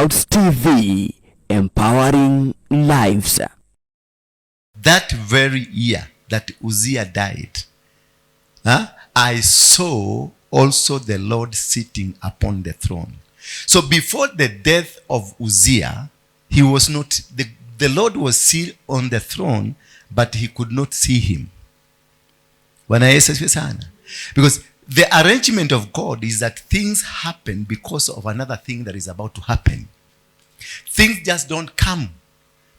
Clouds TV, empowering lives. That very year that Uzziah died, I saw also the Lord sitting upon the throne. So before the death of Uzziah, he was not, the Lord was still on the throne, but he could not see him. Bwana Yesu asifiwe sana. Because the arrangement of God is that things happen because of another thing that is about to happen. Things just don't come.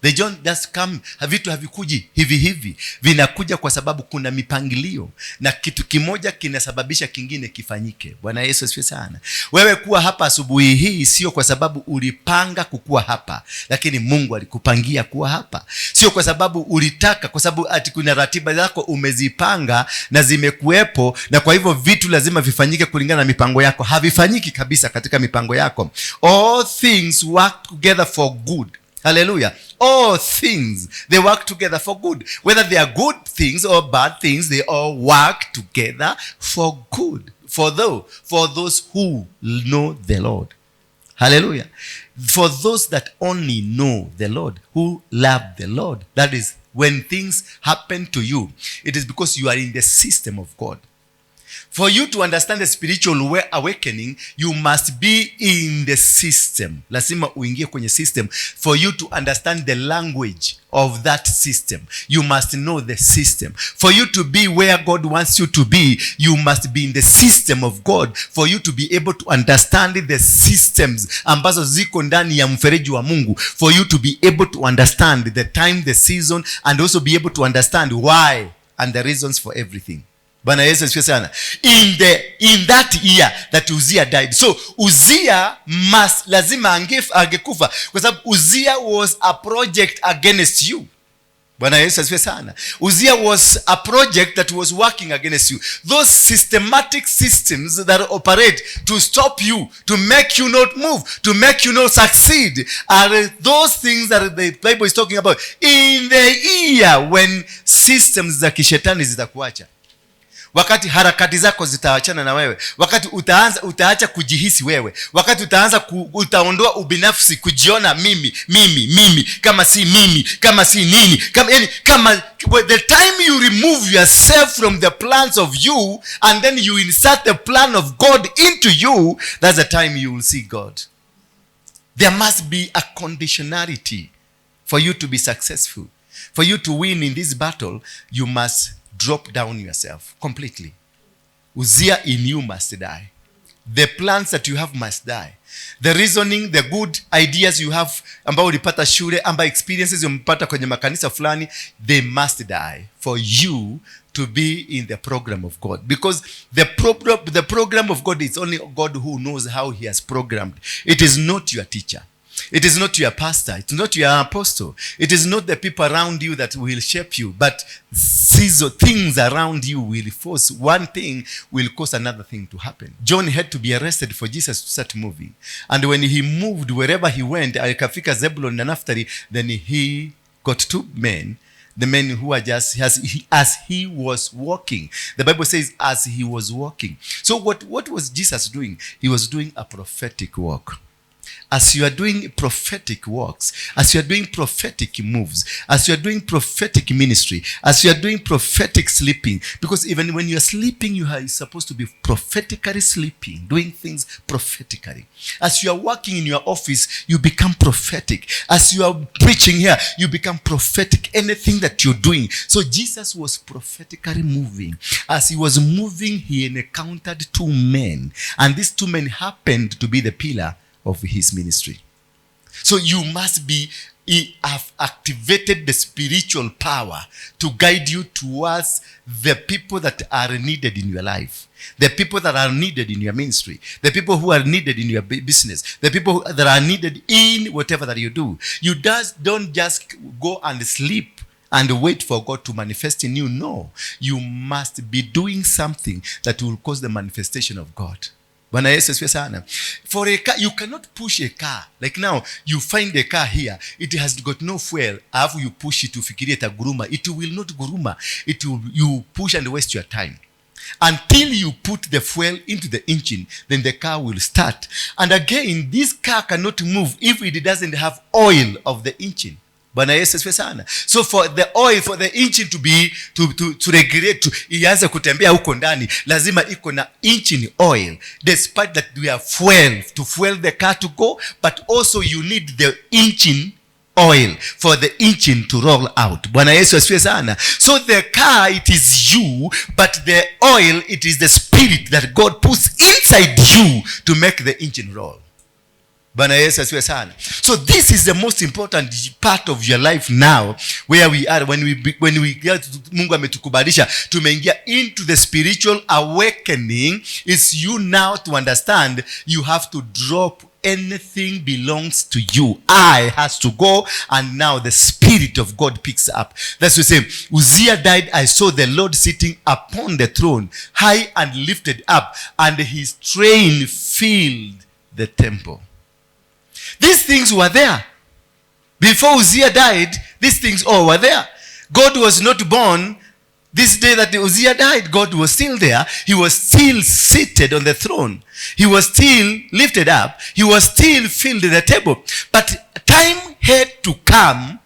They don't just come. Vitu havikuji hivi hivi, vinakuja kwa sababu kuna mipangilio na kitu kimoja kinasababisha kingine kifanyike. Bwana Yesu asifiwe sana. Wewe kuwa hapa asubuhi hii sio kwa sababu ulipanga kukuwa hapa, lakini Mungu alikupangia kuwa hapa. Sio kwa sababu ulitaka, kwa sababu ati kuna ratiba zako umezipanga na zimekuwepo, na kwa hivyo vitu lazima vifanyike kulingana na mipango yako. Havifanyiki kabisa katika mipango yako. All things work together for good. Hallelujah. All things, they work together for good. Whether they are good things or bad things, they all work together for good. For those who know the Lord. Hallelujah. For those that only know the Lord, who love the Lord. That is, when things happen to you, it is because you are in the system of God. For you to understand the spiritual awakening, you must be in the system. Lazima uingie kwenye system. For you to understand the language of that system, you must know the system. For you to be where God wants you to be, you must be in the system of God. For you to be able to understand the systems ambazo ziko ndani ya mfereji wa Mungu. For you to be able to understand the time, the season, and also be able to understand why and the reasons for everything. Bwana Yesu asifiwe sana. In that year that Uzziah died, so Uzziah must, lazima angekufa kwa sababu Uzziah was a project against you. Bwana Yesu asifiwe sana. Uzziah was a project that was working against you. Those systematic systems that operate to stop you, to make you not move, to make you not succeed, are those things that the Bible is talking about. In the year when systems za kishetani zitakuacha, wakati harakati zako zitaachana na wewe, wakati utaacha kujihisi wewe, wakati utaondoa ubinafsi, kujiona mimi, mimi, mimi, kama si mimi, kama si nini, kama, yani, kama the time you remove yourself from the plans of you and then you insert the plan of God into you, that's the time you will see God. There must be a conditionality for you to be successful. For you to win in this battle, you must drop down yourself completely. Uzziah in you must die. The plans that you have must die. The reasoning, the good ideas you have ambao ulipata shule, amba experiences umepata kwenye makanisa fulani, they must die for you to be in the program of God. Because the program of God is only God who knows how he has programmed. It is not your teacher. It is not your pastor. It's not your apostle. It is not the people around you that will shape you. But season, things around you will force one thing will cause another thing to happen. John had to be arrested for Jesus to start moving. And when he moved, wherever he went, akafika Zebulun na Naphtali, then he got two men. The men who are just, as he was walking. The Bible says, as he was walking. So what was Jesus doing? He was doing a prophetic work. As you are doing prophetic works, as you are doing prophetic moves, as you are doing prophetic ministry, as you are doing prophetic sleeping, because even when you are sleeping, you are supposed to be prophetically sleeping, doing things prophetically. As you are working in your office, you become prophetic. As you are preaching here, you become prophetic. Anything that you're doing. So Jesus was prophetically moving. As he was moving, he encountered two men, and these two men happened to be the pillar of his ministry. So you must be have activated the spiritual power to guide you towards the people that are needed in your life, the people that are needed in your ministry, the people who are needed in your business, the people that are needed in whatever that you do. You just don't just go and sleep and wait for God to manifest in you. No, you must be doing something that will cause the manifestation of God. Bwana Yesu asifiwe sana. For a car, you cannot push a car. Like now, you find a car here, it has got no fuel. Alafu you push it, ufikirie itaguruma. It will not guruma. You push and waste your time. Until you put the fuel into the engine, then the car will start. And again, this car cannot move if it doesn't have oil of the engine. Bwana Yesu asifiwe sana. So for the oil, for the engine to be to regulate, to ianze kutembea huko ndani, lazima iko na engine oil. Despite that we have fuel to fuel the car to go, but also you need the engine oil for the engine to roll out. Bwana Yesu asifiwe sana. So the car, it is you, but the oil, it is the spirit that God puts inside you to make the engine roll. Bwana Yesu asifiwe sana. So this is the most important part of your life now, where we are when we get, Mungu ametukubalisha tumeingia into the spiritual awakening. Is you now to understand you have to drop anything belongs to you. I has to go, and now the Spirit of God picks up. That's what say Uzziah died. I saw the Lord sitting upon the throne, high and lifted up, and his train filled the temple. These things were there. Before Uzziah died, these things all were there. God was not born this day that Uzziah died. God was still there. He was still seated on the throne. He was still lifted up. He was still filled the table. But time had to come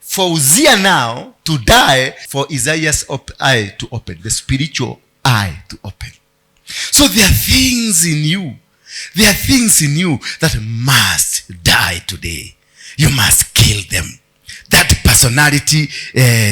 for Uzziah now to die, for Isaiah's eye to open, the spiritual eye to open. So there are things in you. There are things in you that must die today. You must kill them. That personality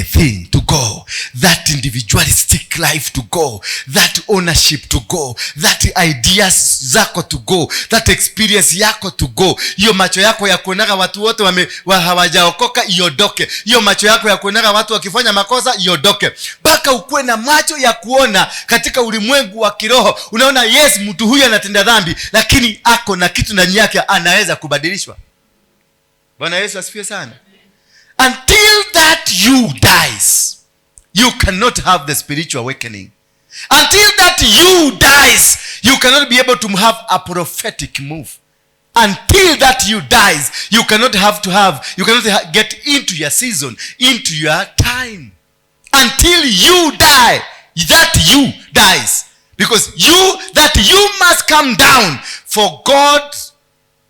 thing to go. That individualistic life to go. That ownership to go. That ideas zako to go. That experience yako to go. Hiyo macho yako ya kuonaga watu wote hawajaokoka iondoke. Hiyo macho yako ya kuonaga watu wakifanya makosa iondoke. Mpaka ukuwe na macho ya kuona katika ulimwengu wa kiroho. Unaona, yes, mtu huyu anatenda dhambi, lakini ako na kitu ndani yake, anaweza kubadilishwa. Bwana Yesu asifiwe sana. Until that you dies, you cannot have the spiritual awakening. Until that you dies, you cannot be able to have a prophetic move. Until that you dies, you cannot have to have, you cannot get into your season, into your time. Until you die, that you dies. Because that you must come down for God's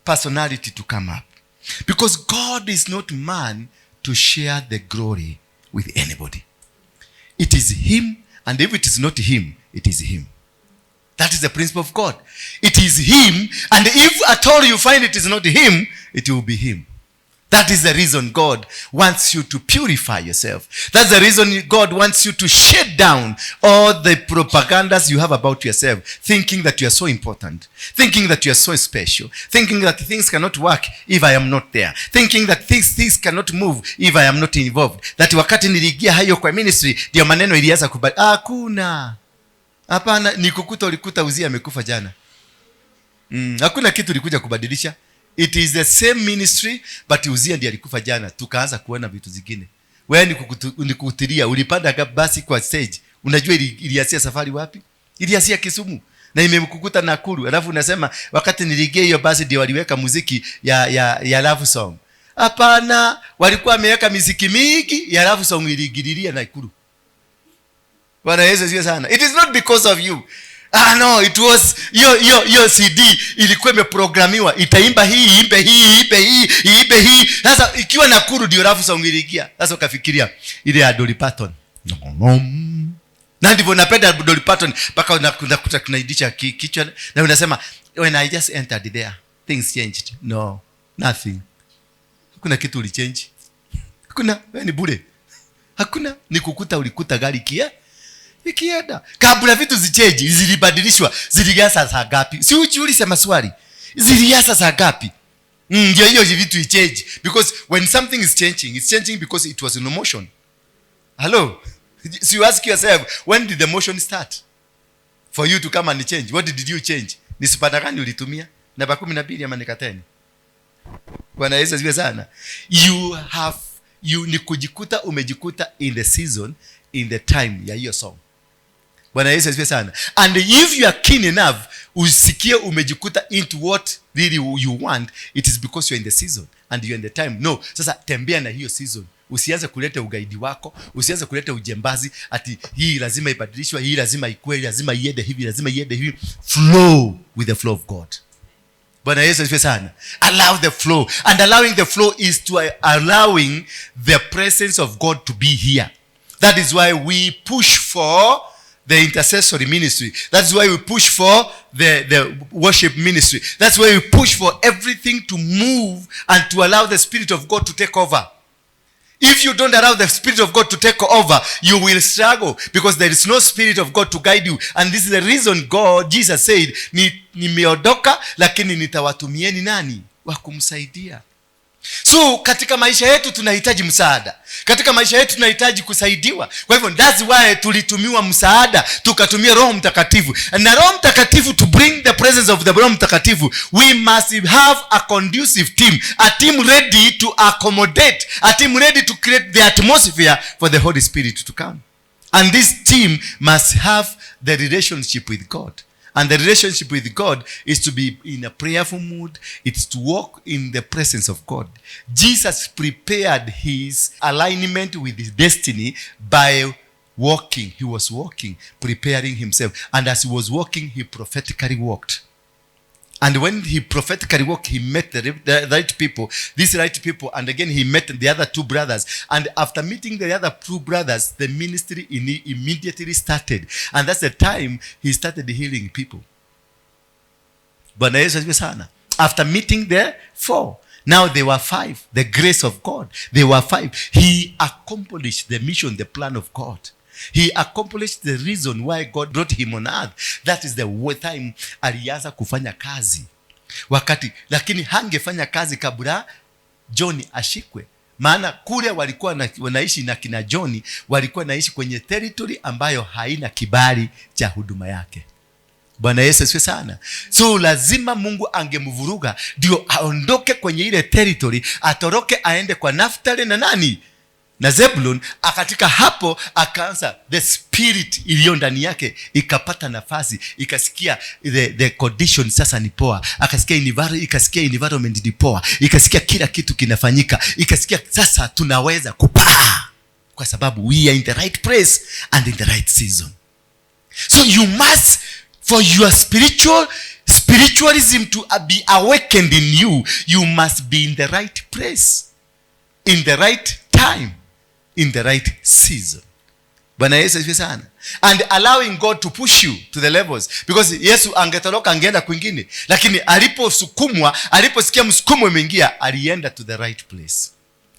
personality to come up. Because God is not man to share the glory with anybody. It is him, and if it is not him, it is him. That is the principle of God. It is him, and if at all you find it is not him, it will be him. That is the reason God wants you to purify yourself. That's the reason God wants you to shut down all the propagandas you have about yourself, thinking that you are so important, thinking that you are so special, thinking that things cannot work if I am not there, thinking that things cannot move if I am not involved. That wakati niliingia hayo kwa ministry, ndio maneno ilianza kubadilika. Hakuna. Hapana, ni kukuta ulikuta Uzia amekufa jana. Hakuna kitu ulikuja kubadilisha. It is the same ministry, but Uzia ndiye alikufa jana. Tukaanza kuona vitu zingine. Wewe ni kukutilia, ulipanda basi kwa stage. Unajua ilianzia safari wapi? Ilianzia Kisumu. Na imemkukuta Nakuru. Alafu unasema wakati niliingia hiyo basi ndio waliweka muziki ya love song. Hapana, walikuwa wameweka muziki mingi ya love song iliingililia Nakuru. Bwana Yesu asifiwe sana. It is not because of you. No, it was hiyo CD ilikuwa imeprogramiwa, itaimba hii, iimbe hii, iimbe hii, iimbe hii. Sasa ikiwa Nakuru ndio love song iliingia. Sasa ukafikiria ile ya Dolly Parton. No, no. Na ndivyo napenda Dolly Parton mpaka unakuta kunaidisha kichwa na unasema when I just entered there things changed. No, nothing. Hakuna kitu ulichange. Hakuna, wewe ni bure. Hakuna, ni kukuta ulikuta gari kia ikienda. Kabla vitu zichange, zilibadilishwa, zilianza saa ngapi? Si ujiulize maswali. Zilianza saa ngapi? Ndio hiyo vitu ichange, because when something is changing, it's changing because it was in motion. Hello? So you ask yourself, when did the motion start? For you to come and change. What did you change? Ni spana gani ulitumia? Namba 12 ama ni 10? Bwana Yesu asifiwe sana. You ni kujikuta umejikuta in the season, in the time ya hiyo song. Bwana Yesu asifiwe sana. And if you are keen enough, usikie umejikuta into what really you want, it is because you are in the season and you are in the time. No, sasa tembea na hiyo season. Usianze kuleta ugaidi wako, usianze kuleta ujembazi ati hii lazima ibadilishwe, hii lazima ikue, lazima iende hivi, lazima iende hivi. Flow with the flow of God. Bwana Yesu asifiwe sana. Allow the flow. And allowing the flow is to allowing the presence of God to be here. That is why we push for the intercessory ministry. That's why we push for the worship ministry. That's why we push for everything to move and to allow the Spirit of God to take over. If you don't allow the Spirit of God to take over, you will struggle because there is no Spirit of God to guide you. And this is the reason God, Jesus said, nimeondoka lakini nitawatumieni nani wa kumsaidia. So katika maisha yetu tunahitaji msaada. Katika maisha yetu tunahitaji kusaidiwa. Kwa hivyo that's why tulitumiwa msaada, tukatumia Roho Mtakatifu. Na Roho Mtakatifu, to bring the presence of the Roho Mtakatifu, we must have a conducive team, a team ready to accommodate, a team ready to create the atmosphere for the Holy Spirit to come. And this team must have the relationship with God. And the relationship with God is to be in a prayerful mood. It's to walk in the presence of God. Jesus prepared his alignment with his destiny by walking. He was walking, preparing himself. And as he was walking, he prophetically walked. And when he prophetically walked, he met the right people, these right people. And again, he met the other two brothers. And after meeting the other two brothers, the ministry immediately started. And that's the time he started healing people. Bwana Yesu asifiwe sana. After meeting the four, now they were five. The grace of God. They were five. He accomplished the mission, the plan of God. He accomplished the reason why God brought him on earth. That is the time alianza kufanya kazi. Wakati, lakini hangefanya kazi kabla John ashikwe. Maana kule walikuwa wanaishi na kina John, walikuwa naishi kwenye territory ambayo haina kibali cha huduma yake. Bwana Yesu asifiwe sana. So lazima Mungu angemvuruga ndio aondoke kwenye ile territory, atoroke aende kwa Naftali na nani? Na Zebulun. Akatika hapo akaanza the spirit iliyo ndani yake ikapata nafasi, ikasikia the condition sasa ni poa, akasikia ikasikia environment ni poa, ikasikia kila kitu kinafanyika, ikasikia sasa tunaweza kupaa kwa sababu we are in the right place and in the right season. So you must, for your spiritualism to be awakened in you, you must be in the right place, in the right time, in the right season. Bwana Yesu asifiwe sana. And allowing God to push you to the levels. Because Yesu angetoroka angeenda kwingine, lakini aliposukumwa, aliposikia msukumo umeingia, alienda to the right place.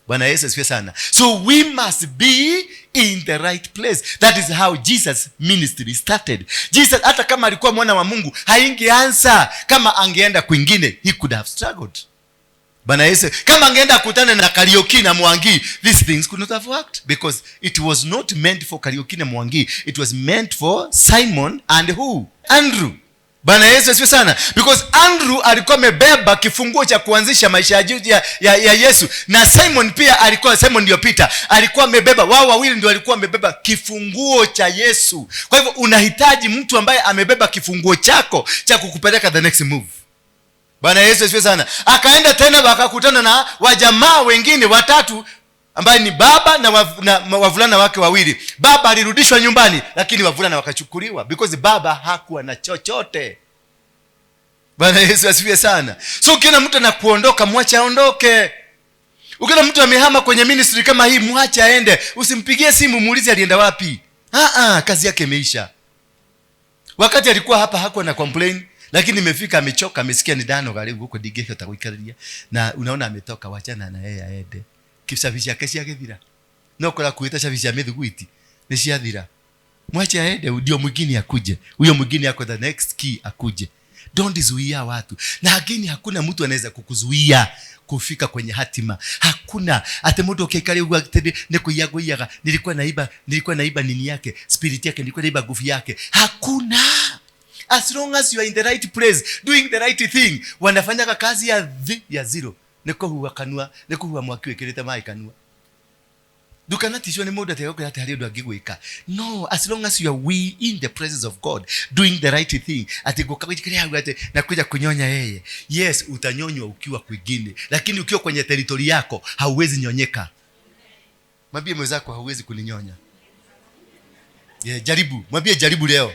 Bwana Yesu asifiwe sana. So we must be in the right place. That is how Jesus ministry started. Jesus hata kama alikuwa mwana wa Mungu, haingeanza kama angeenda kwingine. He could have struggled. Bwana Yesu, kama angeenda kukutana na Kariuki na Mwangi, these things could not have worked because it was not meant for Kariuki na Mwangi. It was meant for Simon and who? Andrew. Bwana Yesu asifiwe sana. Because Andrew alikuwa amebeba kifunguo cha kuanzisha maisha ya Yesu, na Simon pia alikuwa, Simon ndio Peter, alikuwa amebeba, wao wawili ndio walikuwa wamebeba kifunguo cha Yesu. Kwa hivyo unahitaji mtu ambaye amebeba kifunguo chako cha kukupeleka the next move. Bwana Yesu asifiwe sana. Akaenda tena wakakutana na wajamaa wengine watatu ambaye ni baba na wavulana wake wawili. Baba alirudishwa nyumbani, lakini wavulana wakachukuliwa because baba hakuwa na chochote. Bwana Yesu asifiwe sana. So ukiona mtu anakuondoka, mwache aondoke. Ukiona mtu amehama kwenye ministry kama hii, mwache aende. Usimpigie simu muulize alienda wapi. Kazi yake imeisha. Wakati alikuwa hapa hakuwa na complain, lakini imefika amechoka, amesikia ni dano karibu huko digesho takuikaria, na unaona ametoka, wachana na yeye aende. Kisafisha kesi yake thira. No kora kuita safisha methiguiti. Ni ciathira. Mwache aende, ndio mwingine akuje. Huyo mwingine yako the next key akuje. Don't zuia watu. Na again hakuna mtu anaweza kukuzuia kufika kwenye hatima. Hakuna. Ate mtu ukikali ugwa nikuiyaga, nilikuwa naiba nini yake, spirit yake, nilikuwa naiba nguvu yake. Hakuna. As long as you are in the right place, doing the right thing, wanafanya kazi ya zero. Nikuhuwa kanua, nikuhuwa mwaki wekirite mai kanua. Dukanatishwa ni mundu ategokira ati hari undu angigwika. No, as long as you are we in the presence of God, doing the right thing, ati gukagikiria hau ati na kuja kunyonya yeye. Yes, utanyonywa ukiwa kwingine, lakini ukiwa kwenye territory yako hauwezi nyonyeka. Mwambie mwenzako hauwezi kuninyonya. Yeah, jaribu. Mwambie jaribu leo.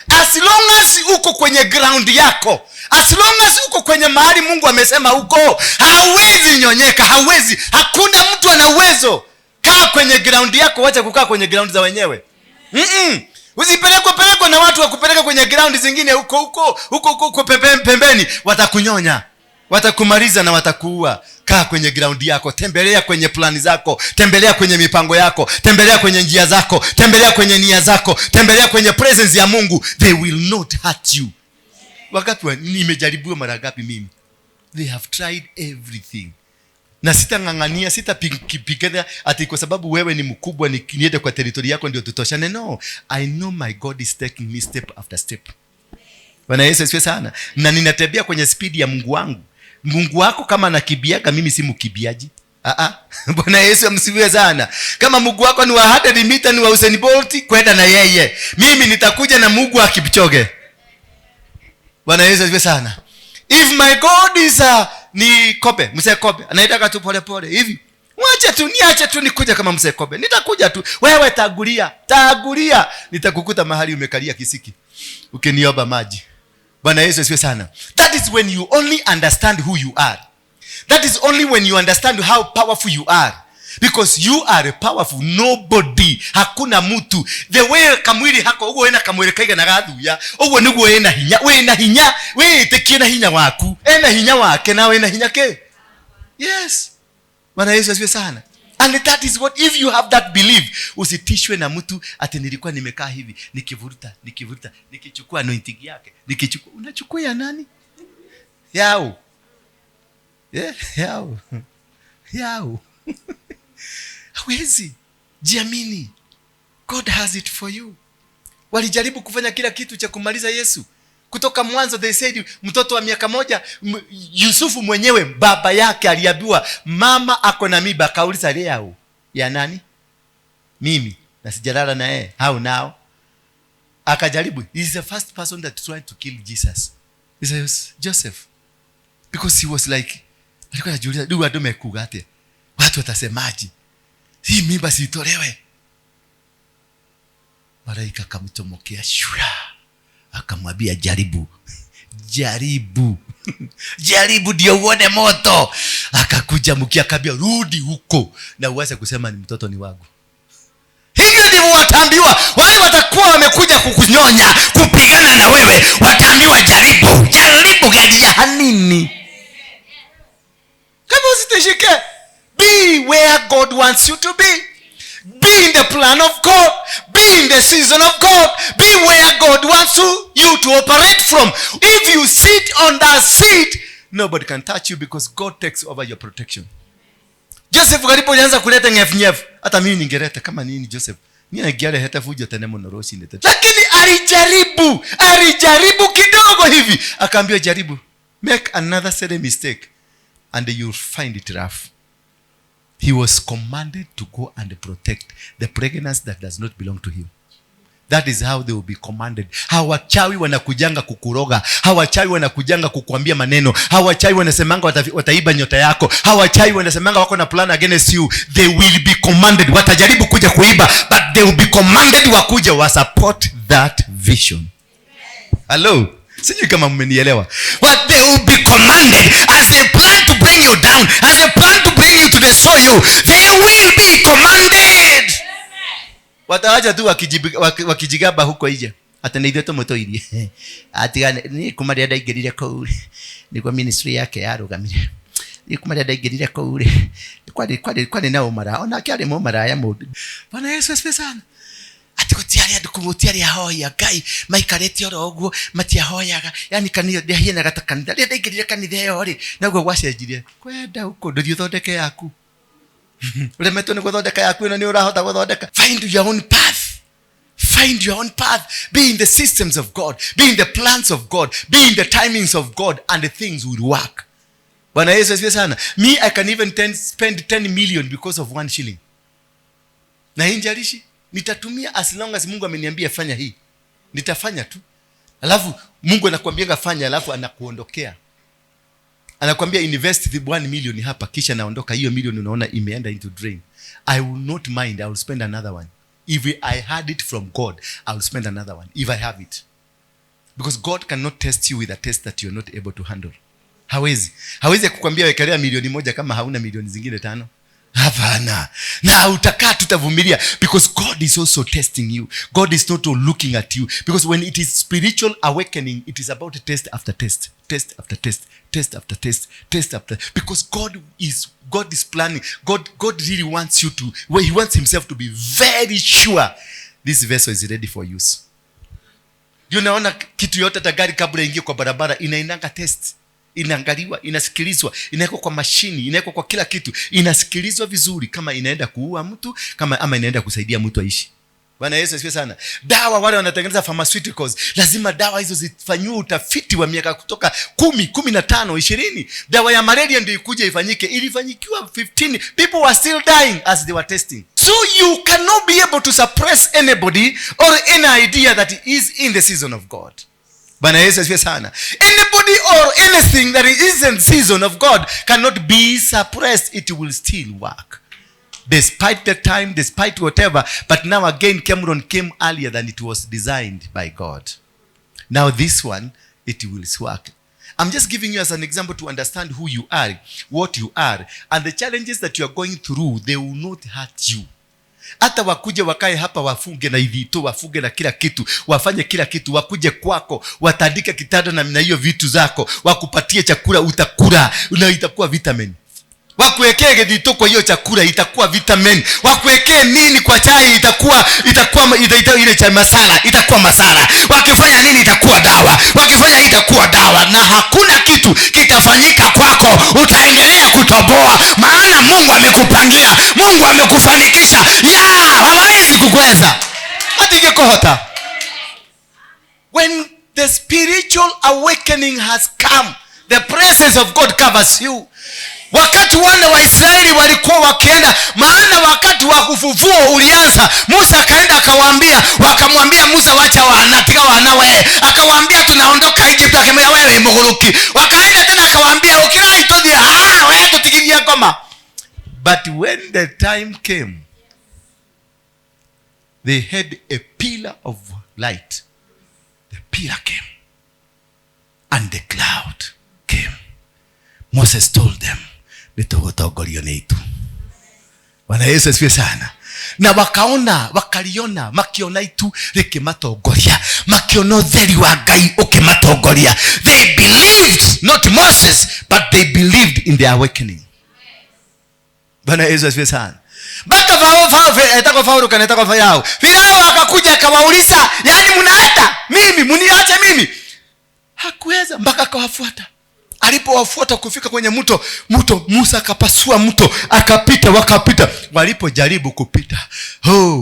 As long as uko kwenye ground yako, as long as uko kwenye mahali Mungu amesema uko, hauwezi nyonyeka, hauwezi. Hakuna mtu ana uwezo. Kaa kwenye ground yako, wacha kukaa kwenye ground za wenyewe. Usipelekwe pelekwe na watu wakupeleka kwenye ground zingine huko huko huko huko pembeni, watakunyonya, watakumaliza na watakuua. Kaa kwenye ground yako, tembelea kwenye plani zako, tembelea kwenye mipango yako, tembelea kwenye njia zako, tembelea kwenye nia zako, tembelea kwenye presence ya Mungu. They will not hurt you. Wakati nimejaribiwa mara ngapi mimi? They have tried everything. Na sitang'ang'ania, sitapigana ati kwa sababu wewe ni mkubwa niende kwa territory yako ndio tutoshane. No, I know my God is taking me step after step. Bwana Yesu asifiwe sana. Na ninatembea kwenye speed ya Mungu wangu. Mungu wako kama anakibiaga, mimi si mkibiaji. Bwana Yesu amsifiwe sana. Kama Mungu wako ni wa 100 meter, ni wa Usain Bolt, kwenda na yeye. Mimi nitakuja na Mungu wa Kipchoge. Bwana Yesu asifiwe sana. If my God is a, ni Kobe, mzee Kobe, anaitaka tu pole pole hivi. Mwache tu, niache tu nikuja kama mzee Kobe. Nitakuja tu. Wewe tagulia, tagulia. Nitakukuta mahali umekalia kisiki. Ukiniomba maji. Bwana Yesu asifiwe sana. That is when you only understand who you are. That is only when you understand how powerful you are. Because you are powerful. Nobody, hakuna mtu. The way kamwili hako, uguo ena kamwili kaiga na gathuya, uguo niguo ena hinya, we ena hinya, we itikie na hinya waku, ena hinya wake na we ena hinya ke. Yes. Bwana Yesu asifiwe sana. And that is what, if you have that belief, usitishwe na mtu ati nilikuwa nimekaa hivi, nikivuruta, nikivuruta, nikichukua anointing yake, nikichukua, unachukua ya nani? Yao. Yeah, yao. Yao. Hawezi. Jiamini. God has it for you. Walijaribu kufanya kila kitu cha kumaliza Yesu. Kutoka mwanzo they said mtoto wa miaka 1, Yusufu mwenyewe baba yake aliambiwa mama ako na mimba, akauliza leo ya nani? Mimi na sijalala na yeye. How now? Akajaribu. He is the first person that tried to kill Jesus. He says Joseph. Because he was like, alikuwa anajiuliza, ndugu andũ mekuga atĩa? Watu watasemaje? Hii mimba siitolewe. Malaika akamtomokea shura. Akamwambia jaribu. Jaribu. Jaribu ndio uone moto. Akakuja mkia akambia rudi huko na uanze kusema ni mtoto ni wangu. Hivyo ndivyo wataambiwa wale watakuwa wamekuja kukunyonya, kupigana na wewe, wataambiwa jaribu. Jaribu gari ya nini? Kama usitishike. Be where God wants you to be. Be in the plan of God. Be in the season of God. Be where God wants you to operate from. If you sit on that seat, nobody can touch you because God takes over your protection. Joseph karibu alianza kuleta nyefu. Hata mimi ningeleta kama nini Joseph. Mimi ningeleta fujo tena muno roshi nete. Lakini alijaribu kidogo hivi. Akaambiwa jaribu. Make another silly mistake and you'll find it rough. He was commanded to go and protect the pregnancy that does not belong to him. That is how they will be commanded. Hawachawi wanakujanga kukuroga. Hawachawi wanakujanga kukuambia maneno. Hawachawi wanasemanga wataiba nyota yako. Hawachawi wanasemanga wako na plan against you. They will be commanded. Watajaribu kuja kuiba, but they will be commanded wakuja wa support that vision. Hello? Sijui kama mmenielewa. But they will be commanded as they plan to bring you down, as they plan to bring you to destroy you, they will be commanded. Wataacha tu wakijigamba huko nje. Ata nĩ ithuĩ tũmũtũirie. Atiga nĩ kuma rĩrĩa ndaingĩrire kũu rĩ, nĩguo ministry yake yarũgamire. Nĩ kuma rĩrĩa ndaingĩrire kũu rĩ, kwarĩ na ũmaraya. Onake arĩ mũmaraya mũndũ. Bwana Yesu asifiwe sana. Ati gũtiarĩ andũ kũu, gũtiarĩ ahoya Ngai, maikarĩte oro ũguo, matiahoyaga. Yaani kanitha ndĩahianaga ta kanitha. Rĩrĩa ndaingĩrire kanitha ĩyo rĩ, naguo gwacenjirie. Kwenda huko, ndũthiĩ ũthondeke yaku. Ũremetwo nĩ gũthondeka yaku, ĩno nĩ ũrahota gũthondeka. Find your own path. Find your own path. Be in the systems of God. Be in the plans of God. Be in the timings of God, and the things will work. Bwana Yesu asifiwe sana. Me, I can even spend 10 million because of 1 shilling. Na hii njalishi, nitatumia as long as Mungu ameniambia fanya hii. Nitafanya tu. Alafu Mungu anakuambia fanya, alafu anakuondokea. Anakuambia invest the 1 million hapa, kisha naondoka, hiyo million unaona imeenda into drain. I will not mind, I will spend another one. If I had it from God, I will spend another one if I have it. Because God cannot test you with a test that you're not able to handle. Hawezi. Hawezi kukwambia wekelea milioni 1 kama hauna milioni zingine 5. Hapana. Na utakaa tutavumilia, because God is also testing you. God is not looking at you. Because when it is spiritual awakening, it is about test after test, test after test, test after test, test after, because God is planning. God really wants you to, well, he wants himself to be very sure this vessel is ready for use. Unaona kitu yote, hata gari kabla ingie kwa barabara inaendanga test. Inaangaliwa, inasikilizwa, inawekwa kwa mashini, inawekwa kwa kila kitu, inasikilizwa vizuri kama inaenda kuua mtu, kama ama inaenda kusaidia mtu aishi. Bwana Yesu asifiwe sana. Dawa, wale wanatengeneza pharmaceuticals, lazima dawa hizo zifanyiwe utafiti wa miaka kutoka 10, 15, 20. Dawa ya malaria ndio ikuje ifanyike. Ilifanyikiwa 15, people were still dying as they were testing. So you cannot be able to suppress anybody or any idea that is in the season of God. Bwana Yesu asifiwe sana. Anybody or anything that is in season of God cannot be suppressed. It will still work. Despite the time, despite whatever. But now again, Cameron came earlier than it was designed by God. Now this one, it will work. I'm just giving you as an example to understand who you are, what you are, and the challenges that you are going through, they will not hurt you. Hata wakuje wakae hapa wafunge na ivito, wafunge na kila kitu, wafanye kila kitu, wakuje kwako, watandike kitanda na hiyo vitu zako, wakupatie chakula utakula, na itakuwa vitamin. Wakuwekee githito kwa hiyo chakula itakuwa vitamin. Wakuwekee nini kwa chai itakuwa ile chai masala, itakuwa masala. Wakifanya nini itakuwa dawa. Wakifanya itakuwa dawa, na hakuna kitu kitafanyika kwako. Utaendelea kutoboa, maana Mungu amekupangia, Mungu amekufanikisha. Ya, hawawezi kukuweza. Hata ingekuhota. When the spiritual awakening has come, the presence of God covers you. Wakati wana wa Israeli walikuwa wakienda, maana wakati wa ufufuo ulianza, Musa akaenda akawaambia, wakamwambia Musa wacha wana, tika wanawe. Akawaambia tunaondoka Egypt, akamwambia wewe mguruki. Wakaenda tena akawaambia ukirai tudhi, wewe tutikiria ngoma. But when the time came, they had a pillar of light. The pillar came and the cloud came. Moses told them, nitũgũtongorio nĩ itu. Bwana Yesu asifiwe sana. Na wakaona, wakaliona, makiona itu likimatongoria, makiona utheri wa Ngai ukimatongoria. They believed, not Moses, but they believed in the awakening. Bwana Yesu asifiwe sana. Baka etako Farao kana etako Farao. Farao akakuja akawauliza, yaani mnaenda mimi, mniache mimi? Hakuweza mpaka akawafuata. Alipowafuata kufika kwenye mto, Musa akapasua mto, akapita, wakapita. Walipojaribu kupita,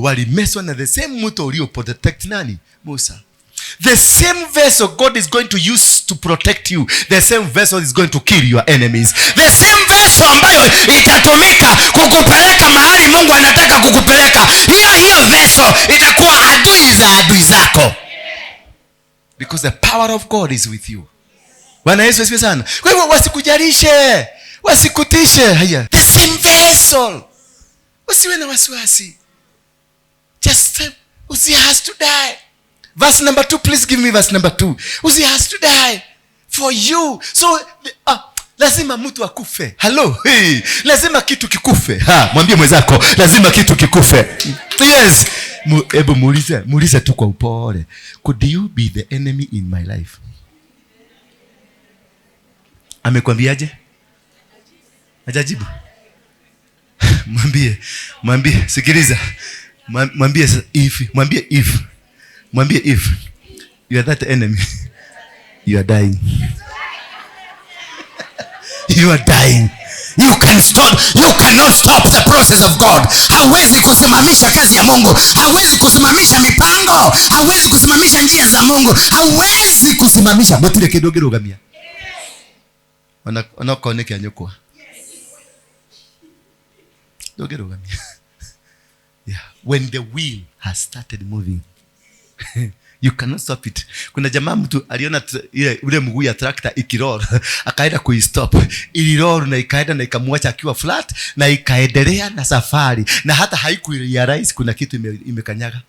walimeswa na the same mto ulio protect nani? Musa. The same vessel God is going to use to protect you, the same vessel is going to kill your enemies. The same vessel ambayo itatumika kukupeleka mahali Mungu anataka kukupeleka, hiyo vessel itakuwa adui za adui zako. Because the power of God is with you. Bwana Yesu asifiwe sana. Kwa hivyo wasikujarishe, wasikutishe. Haya. The same vessel. Usiwe na wasiwasi. Just Uzziah has to die. Verse number 2, please give me verse number 2. Uzziah has to die for you. So lazima mtu akufe. Hello. Hey. Lazima kitu kikufe. Ha, mwambie mwenzako, lazima kitu kikufe. Yes. Hebu muulize tu kwa upole. Could you be the enemy in my life? Amekwambiaje? Hajajibu. Mwambie, sikiliza. Mwambie if you are that enemy, you are dying. You are dying. You cannot stop the process of God. Hawezi kusimamisha kazi ya Mungu. Hawezi kusimamisha mipango. Hawezi kusimamisha njia za Mungu. Hawezi kusimamisha. Botile kidogo rugamia. Wanakoneke anyokwa. Doge rugamia. Yeah, when the wheel has started moving, You cannot stop it. Kuna jamaa mtu aliona ule mguu ya tractor ikiroll, akaenda kuistop. Iliroll na ikaenda na ikamwacha akiwa flat na ikaendelea na safari, na hata haikurealize kuna kitu imekanyaga.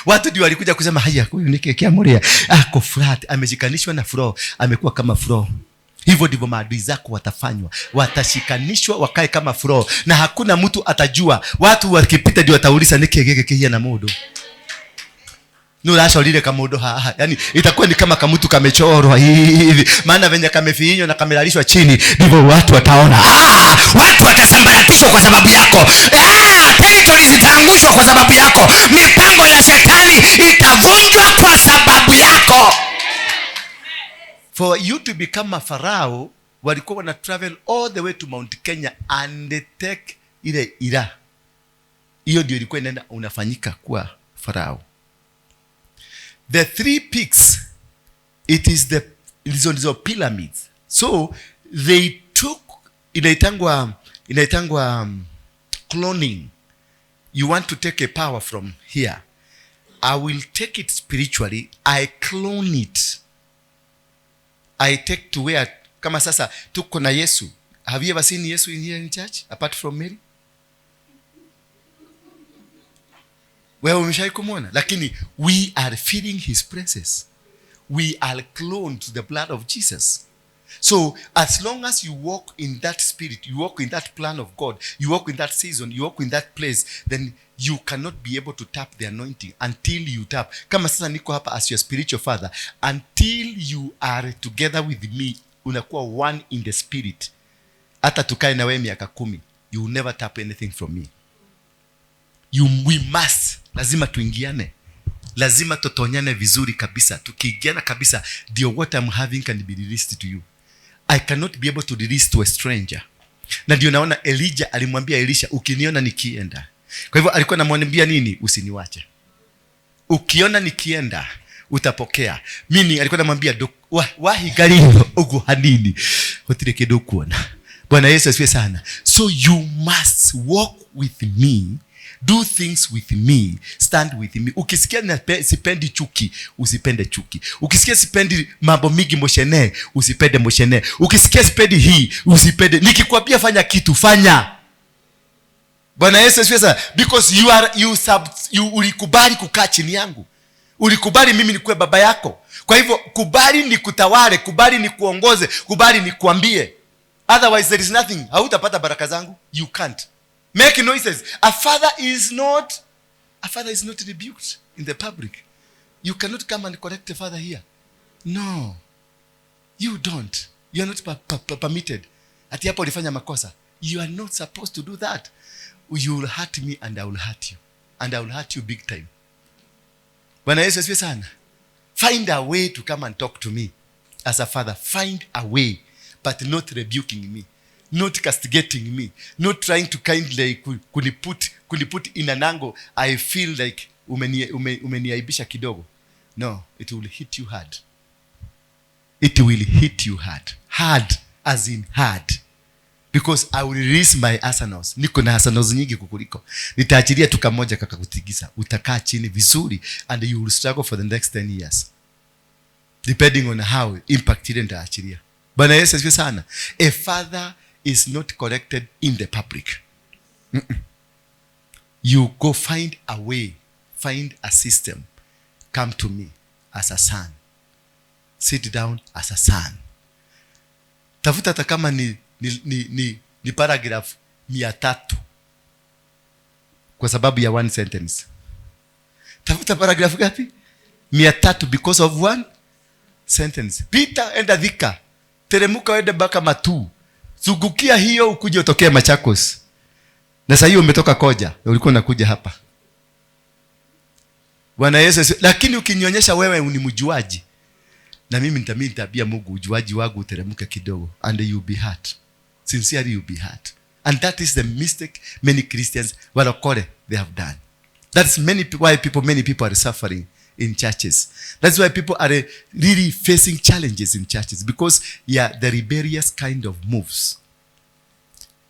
Watu ndio walikuja kusema haya, huyu ni keki amuria. Ako flat, ameshikanishwa na floor, amekuwa kama floor. Hivyo ndivyo maadui zako watafanywa, watashikanishwa wakae kama floor, na hakuna mtu atajua. Watu wakipita ndio watauliza ni keki keki na mundu nuracorire kamundu haha, yani itakuwa ni kama kamutu kamechorwa hivi, maana venye kamefinywa na kamelalishwa chini ndivyo watu wataona. Watu watasambaratishwa kwa sababu yako. Territory zitaangushwa kwa sababu yako. Mipango ya shetani itavunjwa kwa sababu yako. For you to become a pharaoh, walikuwa wana travel all the way to Mount Kenya and they take ile ira. Hiyo ndio ilikuwa inaenda unafanyika kuwa farao. The three peaks, it is the hizo ndizo pyramids. So they took inaitangwa cloning. You want to take a power from here. I will take it spiritually. I clone it. I take to where, kama sasa tuko na Yesu. Have you ever seen Yesu in here in church apart from Mary? Wewe umeshawahi kumwona? Lakini we are feeling his presence. We are cloned to the blood of Jesus. So as long as you walk in that spirit, you walk in that plan of God, you walk in that season, you walk in that place, then you cannot be able to tap the anointing until you tap. Kama sasa niko hapa as your spiritual father, until you are together with me, unakuwa one in the spirit. Hata tukae na wewe miaka 10, you will never tap anything from me. We must, lazima tuingiane. Lazima tutonyane vizuri kabisa. Tukiingiana kabisa, ndio what I'm having can be released to you. I cannot be able to release to a stranger. Na ndio naona Elijah alimwambia Elisha, ukiniona nikienda. Kwa hivyo alikuwa anamwambia nini? Usiniwache. Ukiona nikienda, utapokea. Mimi alikuwa anamwambia, wahigariro ugu hanini. Hotire kindu kuona. Bwana Yesu asifiwe sana. So you must walk with me, do things with me, stand with me. Ukisikia sipendi chuki, usipende chuki. Ukisikia sipendi mambo mingi moshene, usipende moshene. Ukisikia sipendi hii, usipende. Nikikwambia fanya kitu, fanya. Bwana Yesu asifiwe sana. Because ulikubali kukaa chini yangu. Ulikubali mimi nikuwe baba yako. Kwa hivyo kubali nikutawale, kubali nikuongoze, kubali nikuambie. Otherwise there is nothing. Hautapata baraka zangu. You can't. Make noises. A father is not rebuked in the public. You cannot come and correct a father here. No. You don't. You are not permitted. Ati hapo ulifanya makosa. You are not supposed to do that. You will hurt me and I will hurt you. And I will hurt you big time. Bwana Yesu asifiwe sana. Find a way to come and talk to me as a father. Find a way, but not rebuking me, not castigating me, not trying to kindly kuniput in an angle I feel like umeniaibisha kidogo. No, it will hit you hard. It will hit you hard. Hard as in hard. Because I will release my arsenals. Niko na arsenals nyingi kukuliko. Nitaachilia tu kamoja kakakutigisa. Utakaa chini vizuri and you will struggle for the next 10 years. Depending on how impact ile nitaachilia. Bwana Yesu asifiwe sana. A father is not corrected in the public. Mm-mm. You go find a way, find a system. Come to me as a son. Sit down as a son. Tafuta hata kama ni paragraph 300 kwa sababu ya one sentence. Tafuta paragraph gapi? 300 because of one sentence. Pita enda Thika, teremuka uende mpaka Matuu, zungukia hiyo ukuje utokee Machakos. Na sasa hiyo umetoka Koja, ulikuwa unakuja hapa. Bwana Yesu asifiwe. Lakini ukinionyesha wewe ni mjuaji, na mimi nitabia Mungu ujuaji wangu uteremke kidogo, and you be hurt. Sincerely you be hurt. And that is the mistake many Christians walokole they have done. That's why many people are suffering in churches. That's why people are really facing challenges in churches, because the rebellious kind of moves.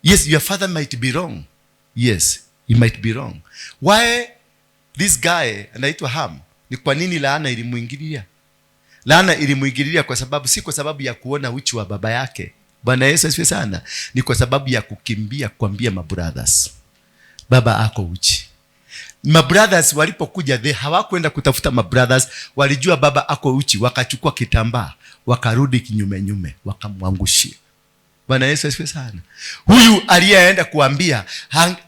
Yes, your father might be wrong. Yes, he might be wrong. Why this guy anaitwa Ham Ni kwa nini laana ilimuingilia? Laana ilimuingilia kwa sababu, si kwa sababu ya kuona uchi wa baba yake. Bwana Yesu asifiwe sana. Ni kwa sababu ya kukimbia kuambia mabrothers, baba ako uchi. Mabrothers walipokuja, they hawakwenda kutafuta mabrothers, walijua baba ako uchi, wakachukua kitambaa, wakarudi kinyume nyume, wakamwangushia. Bwana Yesu asifiwe sana. Huyu aliyeenda kuambia,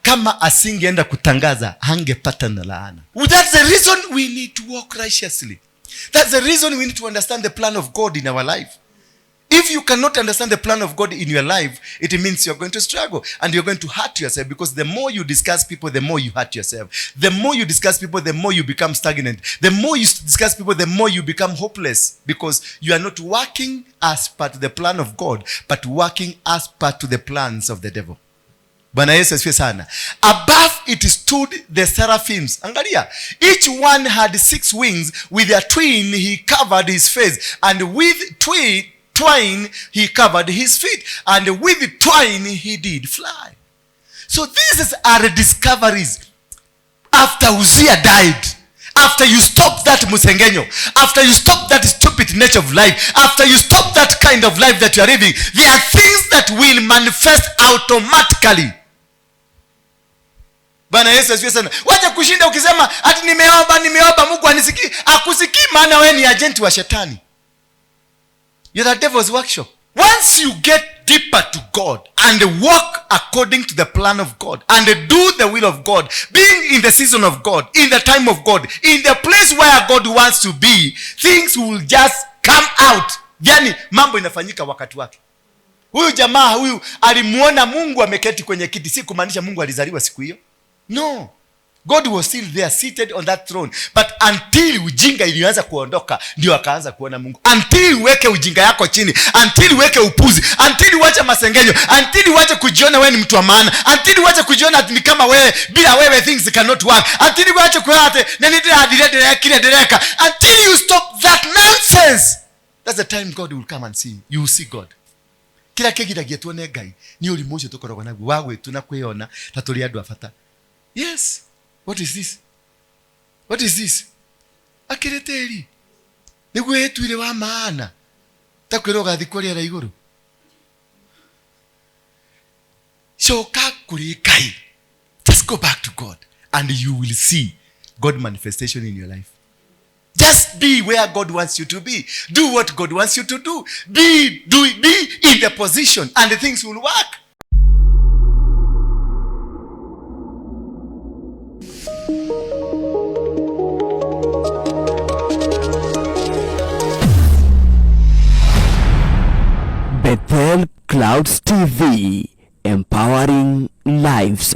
kama asingeenda kutangaza, hangepata na laana. That's the reason we need to walk righteously. That's the reason we need to understand the plan of God in our life. If you cannot understand the plan of God in your life, it means you're going to struggle and you're going to hurt yourself, because the more you discuss people, the more you hurt yourself. The more you discuss people, the more you become stagnant. The more you discuss people, the more you become hopeless, because you are not working as per to the plan of God, but working as per to the plans of the devil. Bwana Yesu asifiwe sana. Above it stood the seraphims. Angalia, each one had 6 wings. With a twin he covered his face, and with twine he covered his feet, and with twine he did fly. So these are discoveries after Uzziah died. After you stop that musengenyo, after you stop that stupid nature of life, after you stop that kind of life that you are living, there are things that will manifest automatically. Bwana Yesu asifiwe sana. Wacha kushinda ukisema ati nimeomba, nimeomba Mungu anisikii. Akusikii, maana wewe ni agent wa shetani. You're the devil's workshop. Once you get deeper to God and walk according to the plan of God and do the will of God, being in the season of God, in the time of God, in the place where God wants to be, things will just come out. Yani mambo inafanyika wakati wake. Huyu jamaa huyu alimuona Mungu ameketi kwenye kiti, si kumaanisha Mungu alizaliwa siku hiyo. No. God was still there seated on that throne. But until ujinga ilianza kuondoka, ndio akaanza kuona Mungu. Until uweke ujinga yako chini, until uweke upuzi, until uache masengenyo, until uache kujiona wewe ni mtu wa maana, until uache kujiona ni kama wewe, bila wewe things cannot work, until uache kuate na ndio adire kile dereka, until you stop that nonsense. That's the time God will come and see you. You will see God. Kila kigiragia tuone Ngai ni urimu ucio tukoragwo naguo wa gwitu na kwiyona ta turi andu a bata. Yes. What is this? What is this? Akireteri. Niguo etuire wa maana. Ta kwirwo gathi kwaria ra iguru. Coka kuri Ngai. Just go back to God and you will see God manifestation in your life. Just be where God wants you to be. Do what God wants you to do. Be in the position and the things will work. Bethel Clouds TV, empowering lives.